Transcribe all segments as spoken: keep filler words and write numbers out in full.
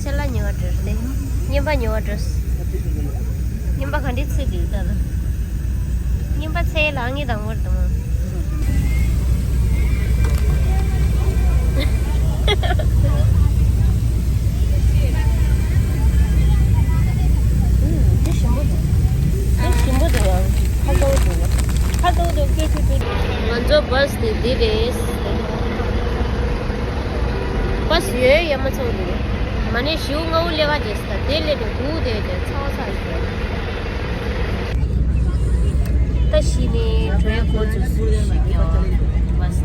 ཆེ་ལ་ཉེ་བ་འགྲོ་སྟེ། རྔན་པ་ཉེ་བ་འགྲོ། རྔན་པ་ག་འདྲའི་ཚད་ཀྱི་ད་ལ། རྔན་པ་ཚད་ལ་ངེས་དང་བར་དང་། འདི་ཞིམ་པོ་འདུག་འདི་ཞིམ་པོ་འདུག་ཡང་ཁ་དོག་འདུག་ཁ་དོག་འདུག་ཀྱེ་ཀྱེ་ཀྱེ། ང་ཚོ་བཱས་དེ་འདི་རེད། བཱས་ཡོད་ཡ་མ་ཚང་འདུག་མ་ནས་ཞིའུ་ལྔ་བོ་ལས་ཀ་བྱེད་ས་དེ་ལས་ནས་སྒུག་བསྡད་ཀྱང་ཚ་བ་ཚ་ཞིག་ད་ཤི་ནས་གྲོད་ཁོག་ཚོ་སུ་ཞིག་ཀྱང་བཱས་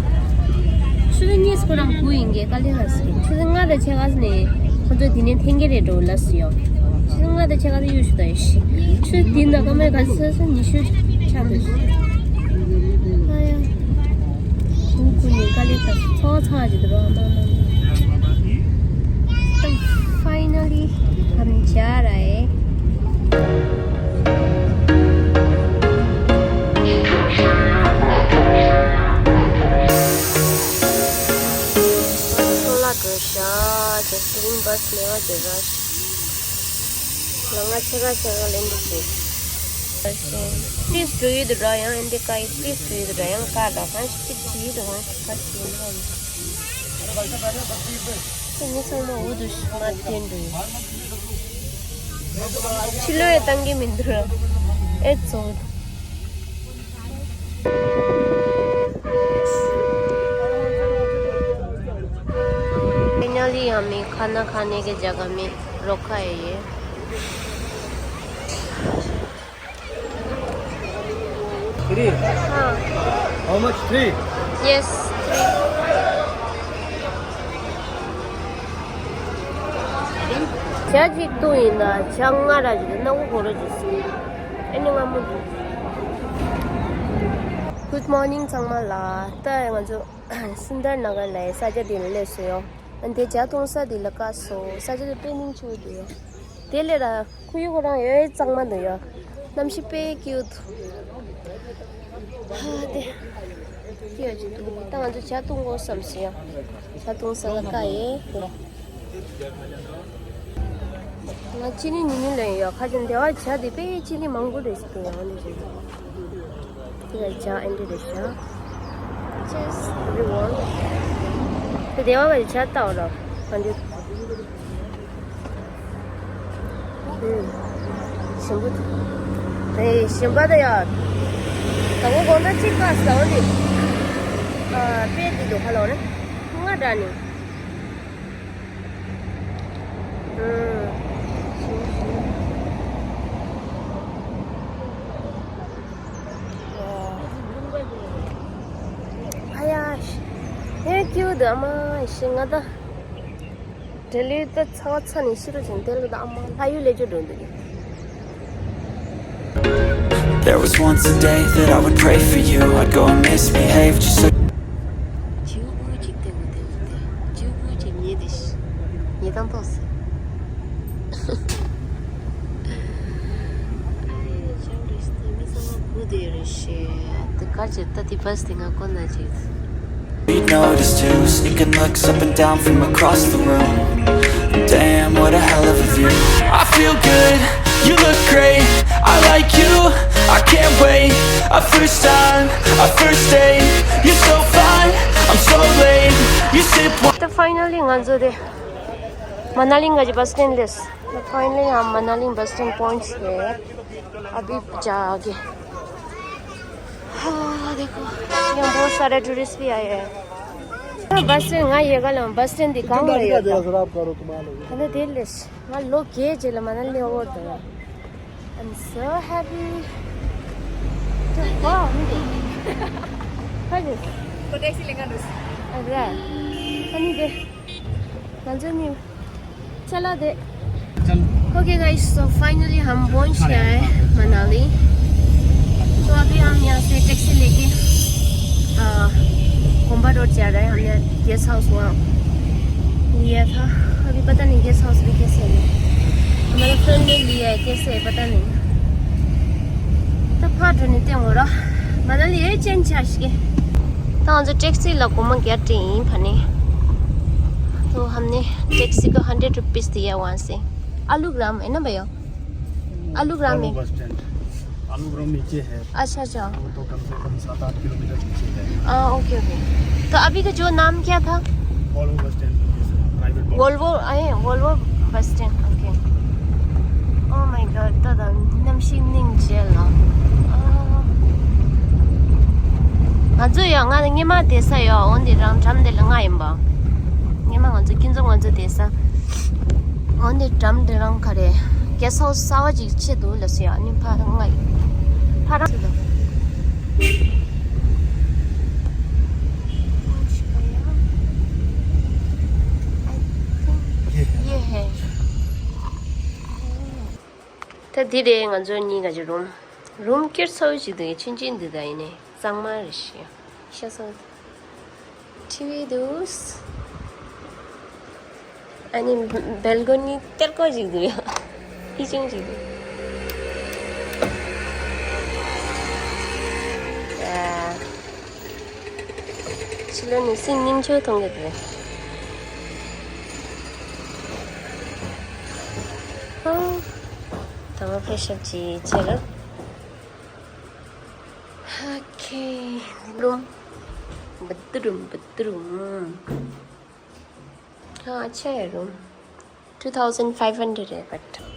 ཆུ་ཚོད་གཉིས་ཁོ་རང་སྒུག་ཡིན་གྱི་དཀའ་ལས་ཁག་ཞིག་ཆུ་ཚོད་ལྔ་དང་ཕྱེད་ཀ་ནས་ཁོ་ཚོ་དེ་ནས་འཐེན་གྱི་རེད་འགྲོ་ལབ་སུ་ཡོང་ཆུ་ཚོད་ལྔ་དང་ཕྱེད་ཀ་ནས་གཡུག་ཞུ་ད་ཡོད་ཤི་ཆུ་ཚོད་དེ་ན་ཀ་མའི་ག་ཚོད་ཚོད་ཉི་ཤུ་ཆགས་འདུག་ཨ་ཡ། ཁུ་ནི་དཀའ་ལས་ཁག་ཚོགས་ཚགས་ཀྱི་འདུག་རོགས་གནང་གནང་། Finally, हम जा रहे हैं। ཚོ་ལ་འགྲོ་ཤག་ཇེ་སི་ལིན་བཱས་ནས་བ་ཇེ་ར་ལ་ང་ཆེ་ག་ཆེ་ག་ལེན་འདུག་ཟེར། ཏིས་འགྲོ་ཡི་འདུག་ར་ཡང་ཨེ་འདི་ཀ་ཡི་ཏིས་འགྲོ་ཡི་འདུག་ར་ཡང་ཀ་ར་གང་ཞིག་ཅིག་བྲིས་འདུག་གང་ཞིག་ཁ་ཅིག་ཡིན་ཧ་ཡིན། ཁྱེད་མི་ཚང་མ་འུ་དུ་ཞིག་མ་དེ་འགྲོ་ཡི། ཕྱི་ལོགས་ཡ་བཏང་གི་མི་འདུག་ར་ཨེ་ཙོ། Finally, हमें खाना खाने के जगह में रोका है ये। Three? हाँ। How much? Three? Yes, three. ཇ་གཅིག་བཏུང་ཡིན་ན་ཇ་ལྔ་ར་ཅིག་སྣ་བུ་གོ་ར་ཅིག་སྲིད། ཨ་ནི་སྔ་མོ་འདུག Good morning ཚང་མ་ལ། ད་ང་ཚོ་སུན་དར་ན་གར་ལ་ས་ཆ་འདི་ལ་སླེབས་སོང་ཡོད། ཨ་འདི་ཇ་བཏུང་ས་འདི་ལ་བཀག་སོང་། ས་ཆ་འདི་དཔེ་སྙིང་རྗེ་པོ་འདུག་ཡོད། དེ་ལས་ར་ཁོར་ཡུག་ཁོ་རང་ཡོད་གཙང་མ་འདུག་ཡ། གནམ་གཤིས་དཔེ་སྐྱིད་པོ་འདུག་ཧ་དེ། སྐྱིད་པ་ཅིག་འདུག་ད་ང་ཚོ་ཇ་བཏུང་དགོས་བསམ་སོང་ཡ། ཇ་བཏུང་ས་ལ་བཀག་ཡས་དེ། ང་ཅི་ནི་ཉི་ཉི་ལེན་ཡ་ཁ་ཅན་དེ་བ་ཇ་དེ་དཔེ་ཅི་ནི་མང་པོ་རེད་ཟེར་དེ་ཡང་འདི་བཞིན་དུ། དེ་ལ་ཇ་ཨེ་འདྲ་རེད་ཤག Cheers everyone. དེ་དེ་བ་བ་ཇ་ལྟ་བ་ར་ག་འདི། ཞིམ་པོ། དེ་ཞིམ་པ་དེ་ཡ། དང་པོ་དགོང་དག་གཅིག་བཀག་ཟ་བ་ནི། ཨ་དཔེ་འདི་འདུག་ཁ་ལོ་ནི། ང་འདྲ་ནི། ཨ་ཡ། ཧེ་ཀྱུ་དུ་ཨ་མ་ཤི་ང་ད། འབྲེལ་ཡོད་ད་ཚ་བ་ཚ་ནས་ཤི་རུ་ཕྱིན་དེ་ལ་ད་ཨ་མ་ལྷ་ཡུལ་ལས་ཅོ་འགྲོ་འདུག There was once a day that I would pray for you. I'd go and misbehave just so. ཇིའུ་བུ་ཅིག་སྟེ་འུ་དེ་འུ་དེ། ཇིའུ་བུ་ཅིག་ཉེ་དེ་ཤི། ཉེ་དང་ཏོག་སི། ཨ་ཡེ་ཅང་རེ་སྟེ་མི་ཚང་མ་བུ་དེ་རེ་ཤི། དེ་གར་ཅིག་ད་དེ་བས་དེ་ང་ཀོ་ན་ཅིག Be noticed too, sneaking looks up and down from across the room. Damn, what a hell of a view. I feel good, you look great. I like you, I can't wait. A first time, a first date. You're so fine, I'm so late. You sip wine. ད་ཕའི་ནལ་ལི་ང་ཚོ་དེ་མ་ན་ལི་ང་ཅི་བཱས་སི་ཊེན་ལེས། ད་ཕའི་ནལ་ལི་ཧམ་མ་ན་ལི་བཱས་སི་ཊེན་པོན་ཆེ། अभी जाके। हाँ, देखो, यहाँ बहुत सारे टूरिस्ट भी आए हैं। बस ང་ཡི་ག་ལ་བཱས་སི་ཊེན་འདི་གང་ལ་ཡོད་ད། ད་ནི་དེ་ལས་ང་ལོ་བརྒྱད་རྗེས་ལ་མ་ན་ལི་འོར་དང་། I'm so happy to come. ཧ་ནི། ཁོ་ཊེག་སི་ལེན་ག་འགྲོ། ཨ་ར། ཨ་ནི་དེ། ང་ཚོ་གཉིས། चलो दे। चलो। Okay guys, so finally हम पहुंच गए हैं मनाली। तो अभी हम यहाँ से टैक्सी लेके, आ, कोम्बा रोड जा रहे हैं। हमने गेस्ट हाउस वहाँ लिया था। अभी पता नहीं गेस्ट हाउस भी कैसे है। हमारे फ्रेंड ने लिया है, कैसे है पता नहीं। ད་ཕར་འགྲོ་ནས་བསྟན་འོ་ར། མ་ན་ལི་ཡེ་ཅན་ཆ་ཞིག་གི་ད་ང་ཚོ་ཊེག་སི་ལ་སྒོར་མོ་བརྒྱ་སྤྲད་ཡིན་ཕ་ནི། ད་ तो हमने टैक्सी को हंड्रेड रुपीज दिया वहाँ से। आलू ग्राम है ना भैया? आलू ग्राम में। Bus stand. आलू ग्राम नीचे है। अच्छा अच्छा। वो तो कम से कम सात आठ किलोमीटर पीछे है। हाँ, ओके ओके। तो अभी का जो नाम क्या था? Volvo bus stand. Private bus. Volvo, A Volvo bus stand. Okay. Oh my god, ད་ད་གནམ་གཤིས་སྙིང་རྗེ་ལ། ང་ཚོ་ཡང་ང་སྔས་མ་བསྡད་ས་ཡོད། འོན་ཏེ་རང་འགྲམ་དེ་ལ་ང་ཡིན་པ། སྔས་མ་ང་ཚོ་ཁྱིམ་ཚང་ང་ཚོ་བསྡད་ས། འོན་ཏེ་འགྲམ་དེ་རང་ག་རེ། གེ་སི་ཧའུ་སི་གསར་པ་ཅིག་ཕྱེ་འདུག་ལབ་སོང་ཡ། ཨ་ནི་ཕ་རང་ང་ཡིན། ཕ་རང་ཚོ་དང་། ये है। ད་འདི་རེད་ང་ཚོ་གཉིས་ཀ་གི་རུམ། རུམ་སྐྱིད་པོ་ཅིག་འདུག་ཆུང་ཆུང་འདི་ད་ཡིན་ནའི་གཙང་མ་རེད་ཤག་ཤ་ཚ་པོ་འདུག་ཊི་ཝི་འདུག་ཨ་ནི་བལ་ཀོ་ནི་སྟེར་ཀོ་ཅིག་འདུག་ཡ། ཧི་ཅིང་ཅིག་འདུག་ཡ། ཕྱི་ལོགས་ནས་སེམས་སྙིང་རྗེ་མཐོང་གི་འདུག་ཨོ། ད་མ་ཕེ་ཤབ་ཅིག་བྱེད་རོགས། ཨོ་ཁེ། རུམ། བུ་དུ་རུམ་བུ་དུ་རུམ། ཨ་ཆ་ཡ་རུམ། two thousand five hundred རེད་བཊ།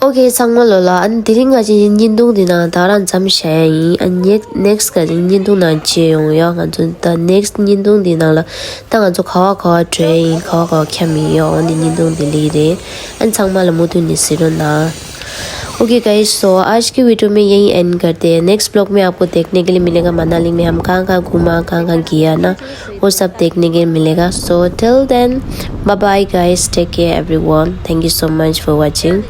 ཨོ་ཁེ་ཚང་མ་ལོ་ལ། ཨ་ནི་དེ་རིང་ང་ཅི་བརྙན་ཐུང་འདི་ནང་ད་རང་མཚམས་བཞག་ཡ་ཡིན། ཨ་ནི་ནེག་སི་ག་ཅི་བརྙན་ཐུང་ནང་མཇལ་ཡོང་ཡ། ང་ཚོ་ད་ནེག་སི་བརྙན་ཐུང་འདི་ནང་ལ་ད་ང་ཚོ་ག་བ་ག་བ་འགྲོ་ཡ་ཡིན། ག་བ་ག་བ་འཁྱམ་ཡིན་ཡ། འོ་འདི་བརྙན་ཐུང་འདི་ལི་རེད། ཨ་ནི་ཚང་མ་ལ་མུ་མཐུད་ནས་གཟིགས་རོགས་གནང་། okay guys, सो आज की वीडियो में यही एंड करते हैं। नेक्स्ट ब्लॉग में आपको देखने के लिए मिलेगा मनाली में हम कहाँ कहाँ घूमा, कहाँ कहाँ गया ना, वो सब देखने के लिए मिलेगा। So till then, bye bye guys, take care everyone, thank you so much for watching.